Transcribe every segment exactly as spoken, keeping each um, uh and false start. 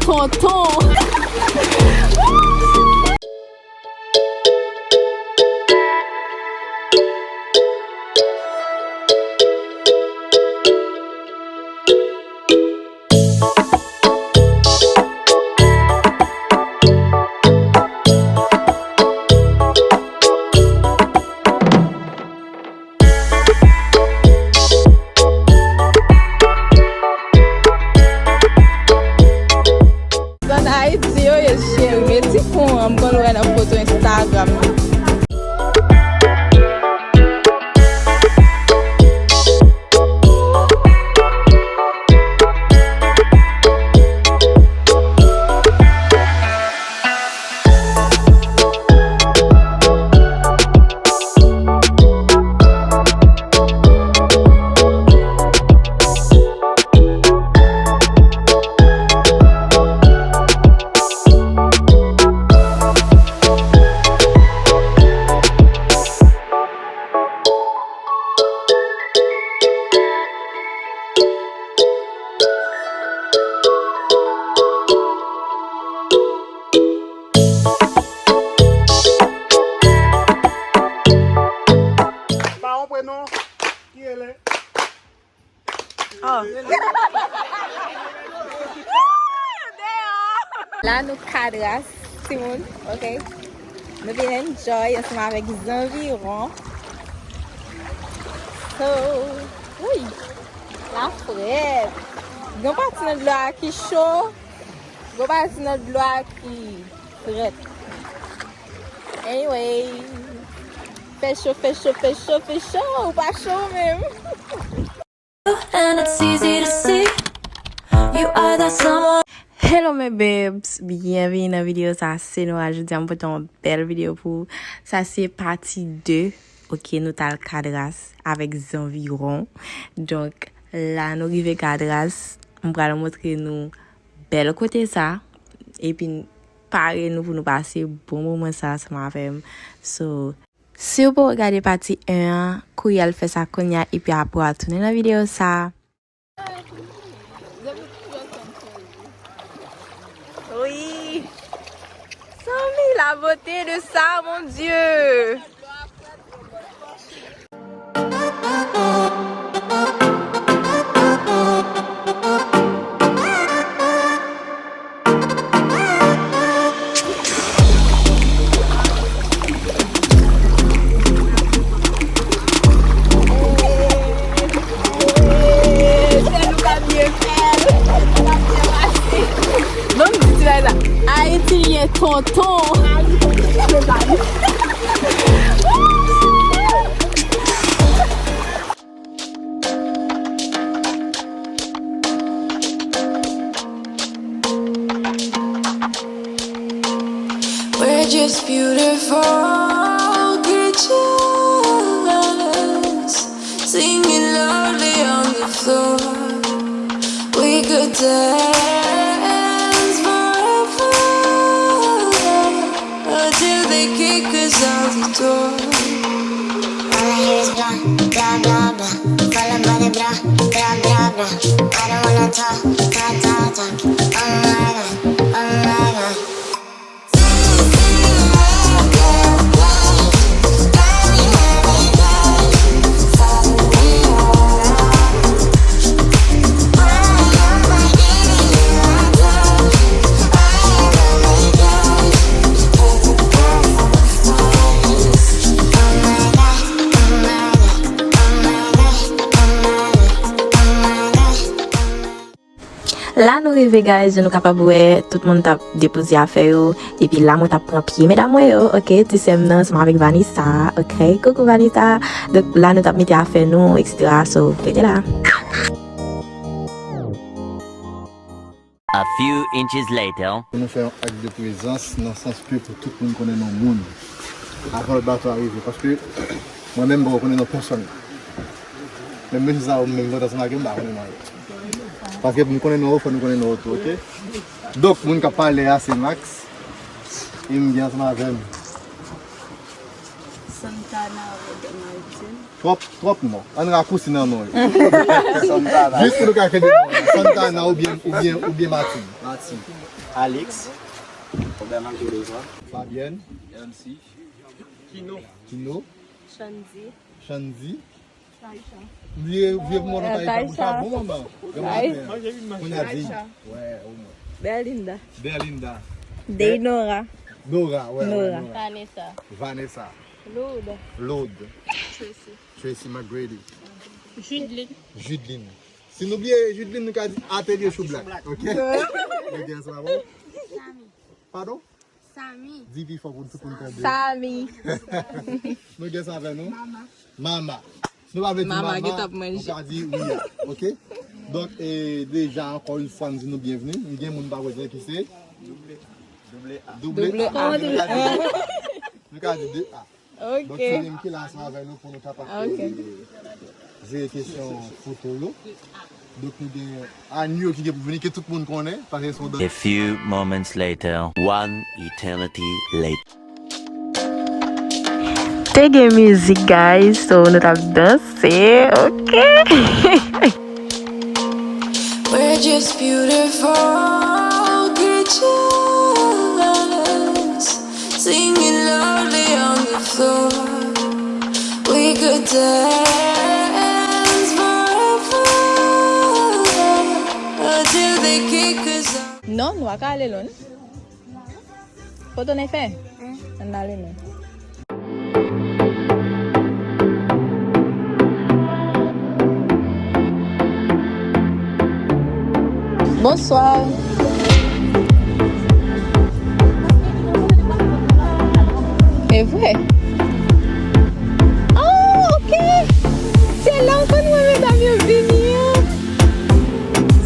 Tonton. Zòn Ayiti yo ye cheri, men ti kou an m konn wè nan foto Instagram yo. Baron prenon, ki rele? Oh. La nou Cadras, timoun, ok? Nou vin enjoy ansanm avèk Zanviwon. So, wi, la frèt. Gen pati nan dlo a ki cho, gen pati nan dlo a ki frèt. Anyway, fè cho, fè cho, fè cho, fè cho, ou pa cho menm. And it's easy to see you are that someone. Hello mes babes, byenvini nan videyo sa, se Nora. Jodi a m pote yon bèl videyo pou ou. Sa se pati de, ok, nou t al Cadras avèk Zanviwon. Donk, la nou rive Cadras, m pral montre nou bèl kote sa, epi pare nou pou nou pase bon moman sa ansanm avè m. So, si w poko gade pati en an, kouri al fè sa kounye a, epi apre w a tounen nan videyo sa. Wi. Zanmi, la beauté de ça, mon Dieu. Ban m di ti bagay sa. Ayiti ye tonton. We're just beautiful creatures singing loudly on the floor. We could dance forever until they kick us out the door. All I hear is blah, blah, blah, blah. Follow by the blah, blah, blah, blah. I don't wanna talk, talk, talk, talk. Oh my God, oh my God. La nou rive, guys, jan nou kapab wè, tout moun t ap depoze afè yo, epi la mwen t ap pran pye medam mwen yo, ok, ti sè m nan, ansanm avèk Vanessa, ok, coucou Vanessa. Donk la nou t ap mete afè nou, et cetera, so, rete la. A few inches later. Nou fè yon ak de prezans nan sans ke pou tout moun konnen nou moun. Avan lòt bato a rive, paske mwen menm m poko konnen non pèsonn. Menm mesye sa yo menm vant ansanm ak yo, m pa konnen non yo. Paske pou m konnen non yo, fò nou konnen non yo tou, ok? Donk, moun k ap pale a se Max. E m gen ansanm avè m. Santana Rodrigue Martin. Twòp, twòp non. Ann rakousi nan non yo. Santana. Jis pou nou ka kenbe non yo. Santana oubyen, oubyen, oubyen Martin. Alex. Robert Marc Jodeza. Fabienne. M C. Kino. Kino. Shandy. Shandy. Taïcha. M bliye vye pou mwen nan Taïcha, pou sa bon manman. Granmoun. Kounye a di. Wè, omwen. Berlinda. Berlinda. Deinora. Nora, wè, wè, Nora. Vanessa. Vanessa. Lourdes. Lourdes. Tracy. Tracy McGrady. Judeline. Judeline. Si nou bliye Judeline, nou ka di Atelier Choublak, ok? Nou gen sa bon? Samy. Padon? Samy. Di pi fò pou tout moun tande. Samy. Nou gen sa avè nou? Mama. Mama. Si nou pa vle di mama, nou ka di Ouya, ok? Donk, e, deja, ankò yon fwa, nou di nou byenvni. Nou gen moun pa wè ki se? Double A. Double A. Nou ka di, nou ka di de A. Ok. Donk, se li menm ki la ansanm avè nou pou nou kapab, e, jwe kesyon foto yo. Donk, nou gen Anyo ki gen pou vini, ke tout moun konnen, paske se yon dans. A few moments later. One eternity later. Te gen mizik, guys, so nou t ap danse, ok? We're just beautiful creatures, singing loudly on the floor. We could dance forever until they kick us out. Non, nou pa ka ale lwen. Foto n fè? Ann ale non. Bonswa. E vre? Oh, ok. Se la w konn wè medam yo vini an.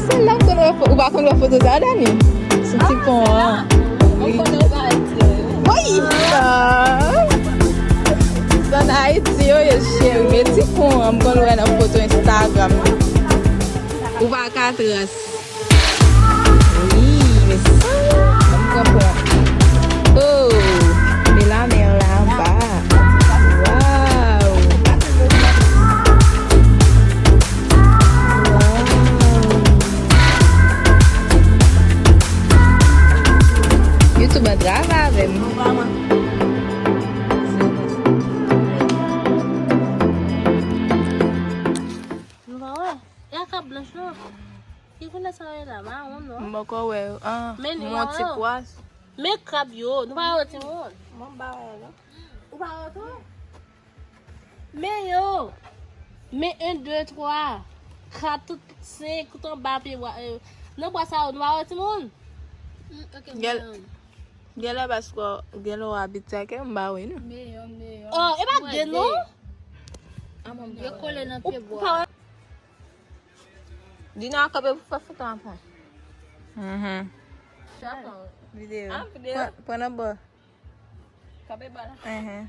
Se la m konn wè fo-, ou pa konn wè foto sa, Dani? Sou ti pon an. Wi. Ah! Sa n Ayiti yo ye, cheri. Men ti pon an, m konn wè nan foto Instagram yo. Ou pa ka trans. Wi, men sa, m pran pon. Oh, men lanmè laba. Waw. Waw. YouTube an travay avè m. Nou pa wè? E a krab blanch lan? Ki koulè sa yo ye la? Mawon, non? M poko wè yo. Ah, men nwa ti yo. Men krab yo, nou pa wè yo, timoun? Mwen m pa wè yo, non. Ou pa wè yo tou? Men yo! Men en, de, twa, kat, tout senk, tout anba pye bwa, euh, nan bwa sa yo, nou pa wè, timoun? Mm, ok, mwen. Gèlè paske w gen lè w abitye ak yo, m pa wè, non. Meyè, meyè. Oh, e pa de, non? Yo kole nan pye bwa. Dina kanpe pou fè foto anpwen. Mhm. Videyo. Ah, videyo. Pran, pran nan bò. Kanpe ba la. Mhm.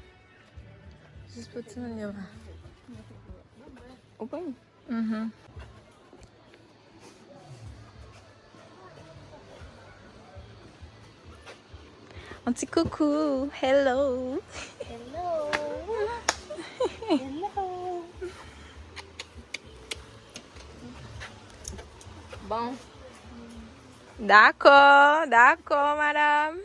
Jis pou timoun yo pa. Ou pran? Mhm. Un petit coucou, hello. Hello. Hello. Bon. Dakò, dakò, madam.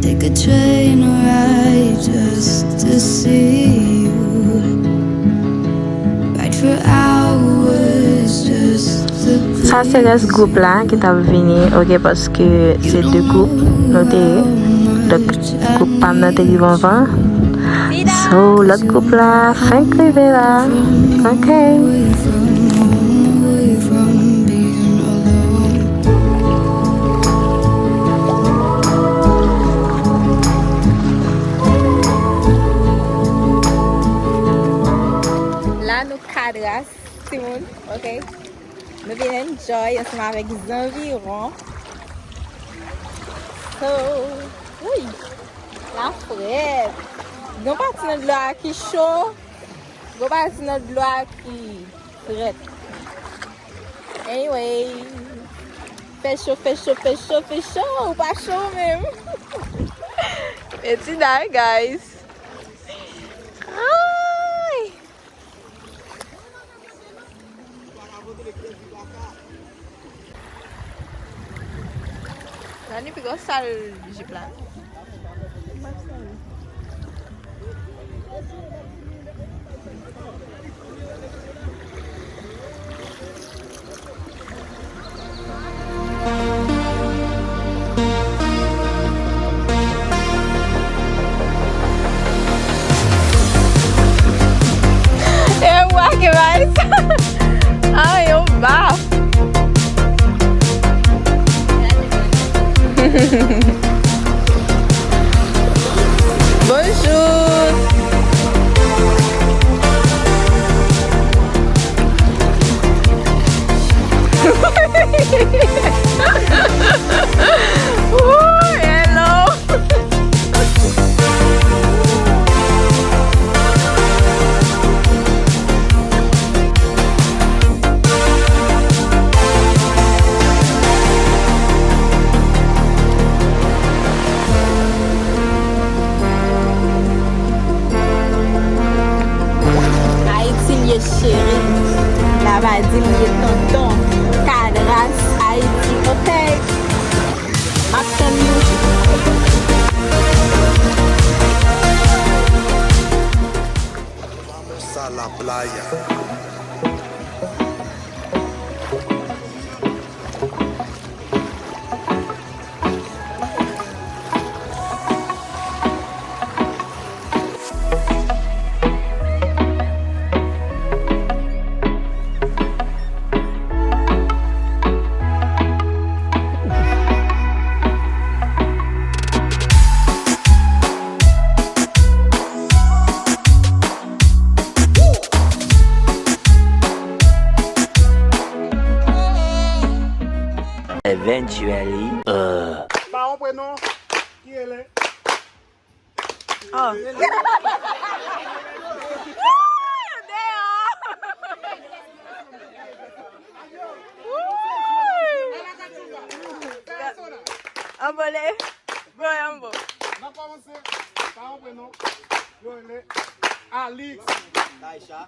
Take a train ride just to see you. Ride for hours just to please you. Sa se rès gwoup la ki t ap vini, ok, paske se de gwoup nou te ye. Donk, gwoup pa m nan te rive anvan. So, lòt gwoup la fenk rive la. Ok. La, nou kadras, timoun, ok? Nou vin enjoy ansanm avèk zanviwon. So, wi, la frèt. Gen pati nan dlo a ki cho, gen pati nan dlo a ki frèt. Anyway, fè cho, fè cho, fè cho, fè cho, ou pa cho menm. Meti day, guys. Ay! Dani pi gwo sal jip la. E w a ke bay sa. Ay, yon baf. Bonjou. Ooh, hello. Ayiti l ye cheri, Lavadi l ye tonton, Kadras Ayiti, ok? M ap tann nou. Vamos a la playa. Eventually, uh. Pawon prenon ki rele. Oh. Woo! Deyò! Woo! Anvole. Voye anbo. N ap kòmanse pa yon prenon. Yo rele Alix. Taïcha.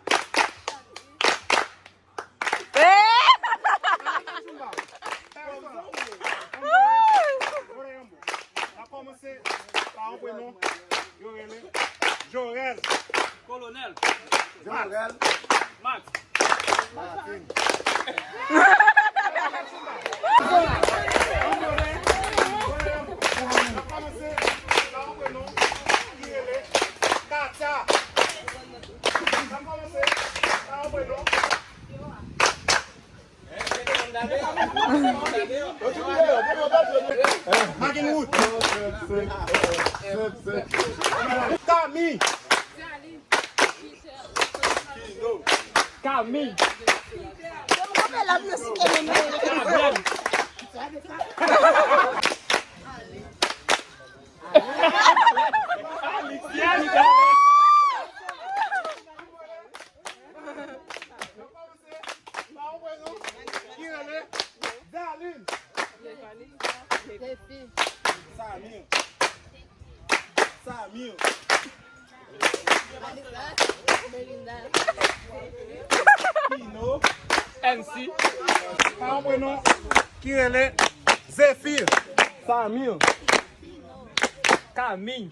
N ap kòmanse pa yon prenon. Yo rele Jorel. Kolonèl. Jorel. Max. Martin. N ap kòmanse pa yon prenon ki rele Katia. N ap kòmanse pa yon prenon. Makenwood. Kami. Kami. Ki rele Darline. Samir. Samir. Pino. M C. Pa yon prenon ki rele Zéphir. Samir. Camille.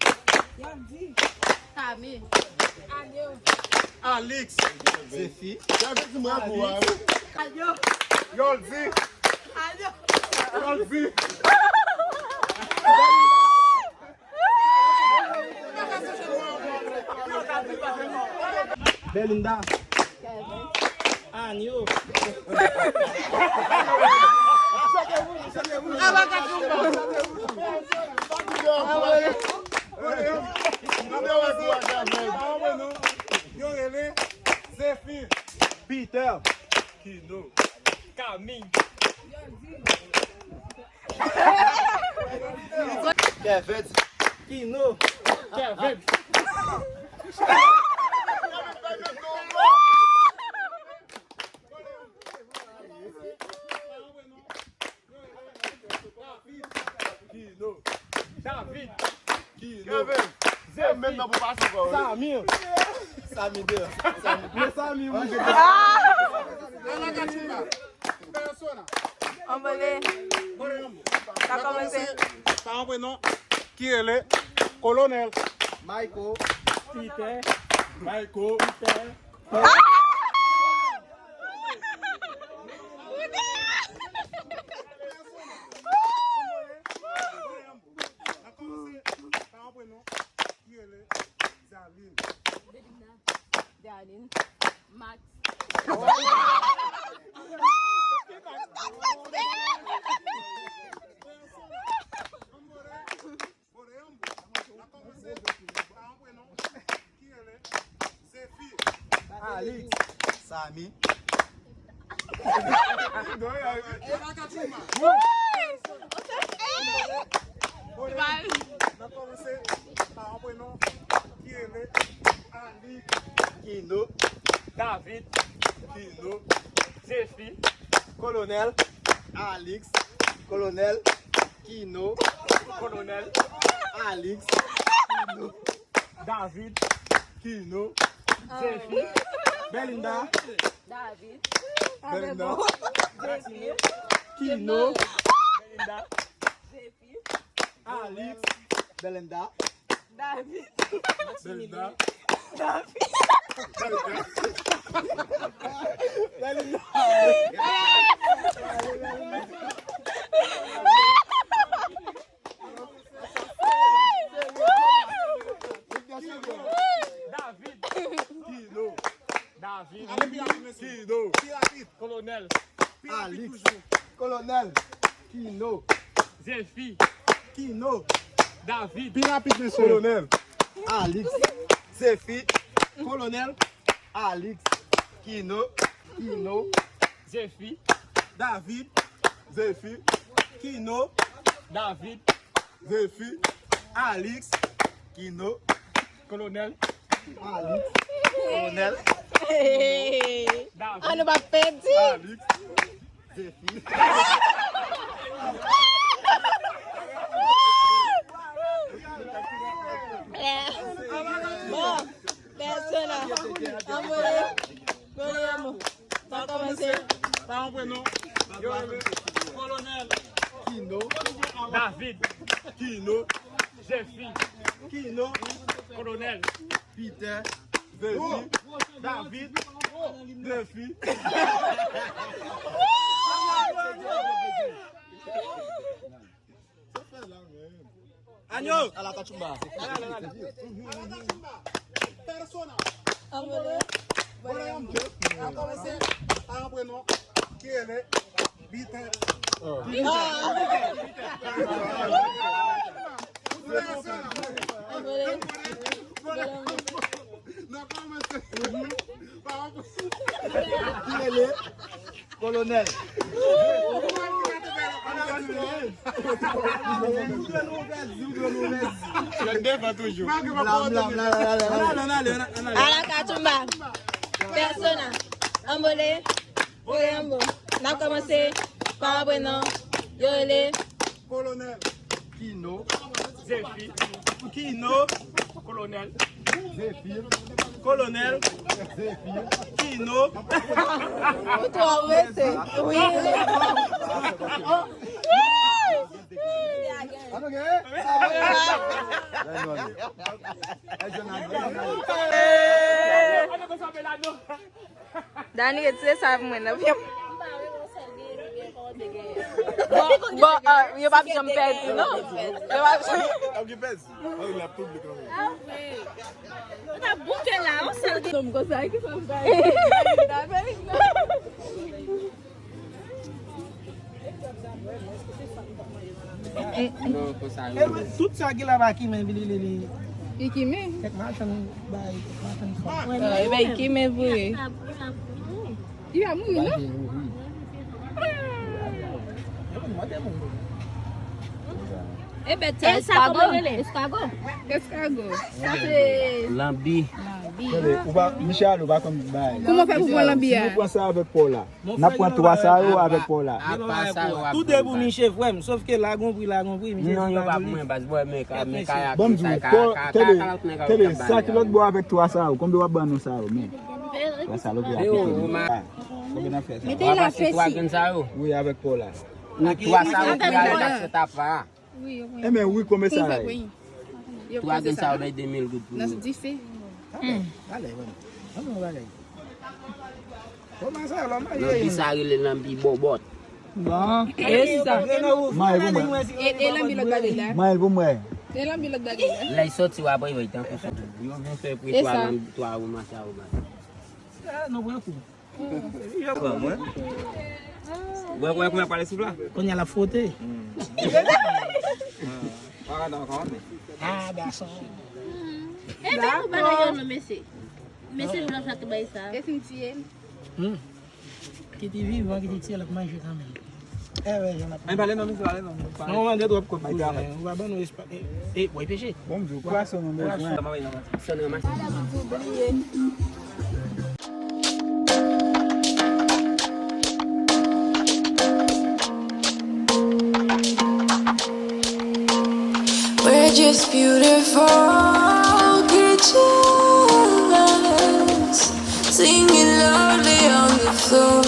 Camille. Alix. Zéphir. Alix. Yoldi. Yoldi. Belinda. Anyo. Yo rele Zéphir. Peter. Kino. Camille. Kevin. Kino. Kevin. Kino. David. Kino. Zefi. Menm nan pou pase kò. Samir. Sami de. Sami. Men Sami, wi. Anbole. Sa kòmanse. Pa yon prenon. Ki rele Kolonèl. Mayko. Peter. Mayko. Peter. Anbole. Anbole. Sa yon prenon. Ki rele Zaline. Janine. Max. Alix. Sami. N ap kòmanse pa yon prenon ki rele Alix. Kino. David. Kino. Zefi. Kolonèl. Alix. Kolonèl. Kino. Kolonèl. Alix. Kino. David. Kino. Zefi. Belinda. David. Belinda. Zefi. Kino. Belinda. Zefi. Alix. Belinda. David. Belinda. David. Belinda. David. Kino. David. Ale pi rapid, mesye. Kino. Pi rapid. Kolonèl. Pi rapid toujou. Kolonèl. Kino. Zefi. Kino. David. Pi rapid, mesye. Kolonèl. Alix. Zefi. Kolonèl. Alix. Kino. Kino. Zefi. David. Zefi. Kino. David. Zefi. Alix. Kino. Kolonèl. Alix. Kolonèl. Hey. David. An nou pa pèdi. Alix. Zefi. Bon, pèsona. Anmwey. Kolonèl. N ap kòmanse pa yon prenon. Yo rele Kolonèl. Kino. David. Kino. Zefi. Kino. Kolonèl. Peter. Zefi. David. Zefi. Sa fè la menm. Anyo! Ala kachumba. Ala kachumba. Persona. Anmwey. Anmwey. Anmwey. Anmwey. Anmwey. Anmwey. Ki rele Biten. Biten. Persona. Anmwey. Nan kòmanse. Ki rele Kolonèl. Ala kachumba. Persona. Anmwey. N ap kòmanse pa prenon. Yo rele Kolonèl. Kino. Zefi. Kino. Kolonèl. Zefi. Kolonèl. Zefi. Kino. Ou twò prese. Wi. Dani, retire sa pou mwen nan pye m. Bon, bon, ah, yo p ap janm pèdi, non. Yo p ap janm. Ap gen pèdi. Mwen la piblik lan. Ou ta bouke la, yon sèl gen. Nonm konsa, ki sa l bay? Tout sa ki la pa kimen, li, li, li. Li kimen? Kèk machann bay, kèk machann fò. Ah, e bay kimen vre. Li pa mouri, non? Li pa mouri. E bèt sa, eskago. Eskago. Eskago. Sa se lanbi. Lanbi. Tande, ou pa, misye ale, ou pa konn bay. Kòman fè pou pran lanbi a? Si nou pran sa avèk pa w la, n ap pran twa sa yo avèk pa w la. Apa sa yo ap. Tou de pou Miche, frè m, sof ke la gon pri, la gon pri, Miche. Non, yo pa pou mwen, baz, bwè, men ka, men kayak. Ban m di w, tande, sa ki lòt bò avèk twa sa yo, konbyen w ap ban nou sa yo, men? Twa sa lòt yo ap pete nou. Konbyen n ap fè sa? Mete la pesi. Wi, avèk pa w la. Twa sa yo, twa sa yo, twa sa yo. Wi, yo pran. Enben, wi, konbyen sa ye? Twa grenn sa yo bay de mil goud pou yo. Nan dife. Ale, ale, ale, bagay. Kòman sa, lòm manje. Nan bi sa rele lanbi bòbòt. Bon, e si sa. May pou mwen. E, e lanbi lòt bagay la. May pou mwen. E lanbi lòt bagay la. Lè y soti, w ap wè, tankou soti. Yo vin fè pri twa lanbi, twa woma sa yo bay. Sa, nou pran kou. Yo pran mwen. Wè, wè, kounya pale souf la. Kounye a l ap fwote. Ah, gason. E pa pou bagay yo non, mesye. Mesye blan sa te bay sa. E fin tiye l. Kite vivan, kite tiye l ap manje kanmenm. E wè, jan ap. Ann pale non, mesye, pale non. Non, w mande twòp kòb pou sa. Ou pa ban nou espas. E, e, w ap peche. Bon, m di w, pwason nou bezwen. Pwason nou ranmase. We're just beautiful creatures, singing loudly on the floor.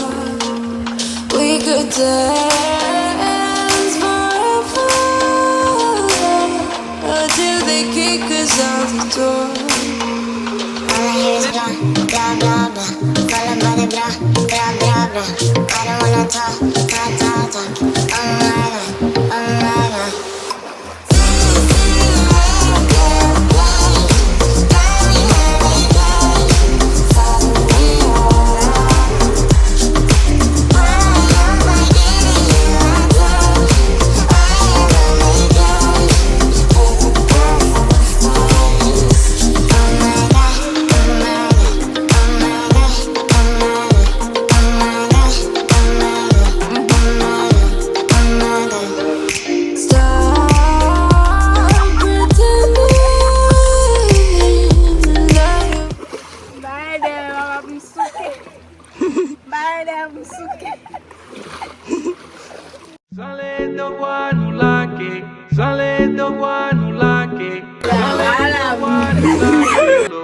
We could dance forever until they kick us out the door. All I hear is blah, blah, blah, blah. Follow by the blah, blah, blah, blah. I don't wanna talk, talk, talk, talk. Oh my God, oh my God. Stop pretending that you. Bay dèyè, papa, pou m souke. Bay dèyè, pou m souke. Sa le devwa nou lage, sa le devwa nou lage, sa le devwa nou lage lo.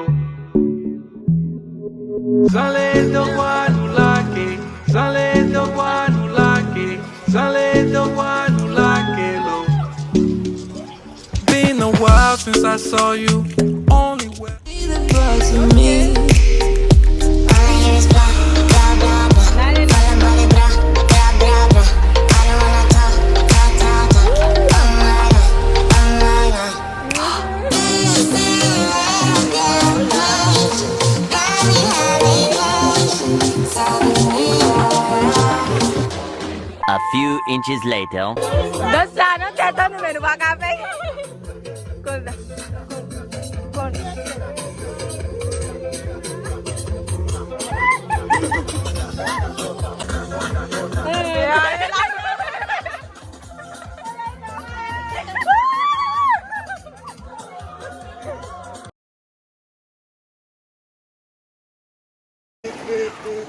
Sa le devwa nou lage, sa le devwa nou lage, sa le devwa nou lage lo. Been a while since I saw you. Only way. Be the boss of me. All I hear is blah, blah, blah, blah. Follow by the blah, blah, blah, blah. I don't wanna talk, talk, talk, talk. Oh my God, oh my God. A few inches later. Dans sa nan tèt an nou, men nou pa ka fè. Konn sa. Konn.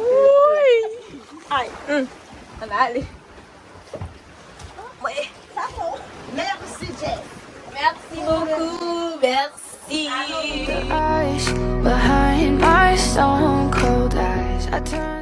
Wouy! Ay, hmm. Ann ale. Mwen, sa fò. Merci, Jess. Merci beaucoup. Merci. The ice behind my stone cold eyes. I turn